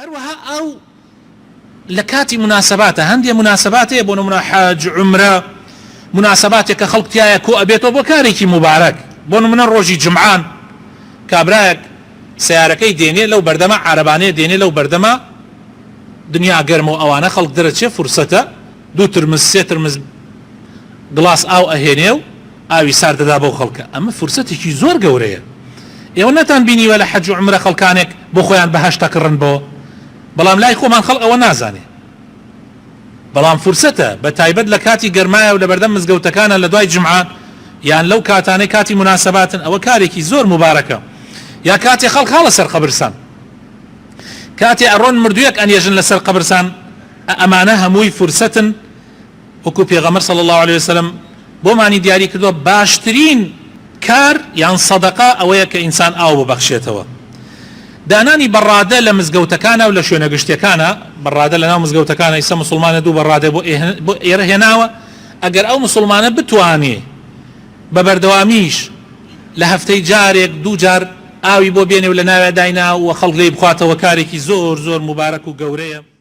هەروەها ئاو لە کاتی موناسەباتە، هەندێ موناسەبات هەیە بۆ نمونە حەج، عومرە، موناسەباتێک کە خەڵک تیایا کۆ ئەبێتەوە بۆ کارێکی موبارەک، بۆ نمونە ڕۆژی جومعان کابرایەک سەیارەکەی دێنێ لەو بەردەمە عارەبانەیە دێنێ لەو بەردەمە دنیا گەرمە و ئەوانە خەڵک دەرەچێ فرسەتە دوو ترمز سێ ترمز گڵاس ئاو ئەهێنێ و ئاوی سارد دەدا بەو خەڵکە ئەمە فرسەتێکی زۆر گەورەیە ئێوە نەتان بینیوە لە حەج و عومرە خەڵکانێک بۆ خۆیان بەهەشت ئەکڕن بۆ بەڵام لای خۆمان خەڵک ئەوە نازانێ بەڵام فرسەتە بە تایبەت لە کاتی گەرمایە و لەبەردەم مزگەوتەکانە لە دوای جومعە یان لەو کاتانەی کاتی موناسەباتن ئەوە کارێکی زۆر موبارەکە یا کاتێ خەڵک هاڵە سەر قەبرسان کاتێ ئەڕۆن مردوویەک ئەنێژن لەسەر قەبرسان ئەمانە هەمووی فرسەتن وەکو پێغەمبەر صلی اللە علیە وسلم بۆمانی دیاری کردووە باشترین کار یان سەدەقە ئەوەیە کە ئینسان ئاو ببەخشێتەوە. دانانی بەڕادە لە مزگەوتەکانا و لە شوێنە گشتیەکانا، بەڕادە لەناو مزگەوتەکانا ئیستا موسڵمانە دوو بەڕادەی بۆ ئێرە هێناوە، ئەگەر ئەو موسڵمانە بتوانێ بە بەردەوامیش لە هەفتەی جارێک دوو جار ئاوی بۆ بێنێ و لە ناویا داینا و خەڵک لێی بخواتەوە کارێکی زۆر زۆر موبارەک و گەورەیە.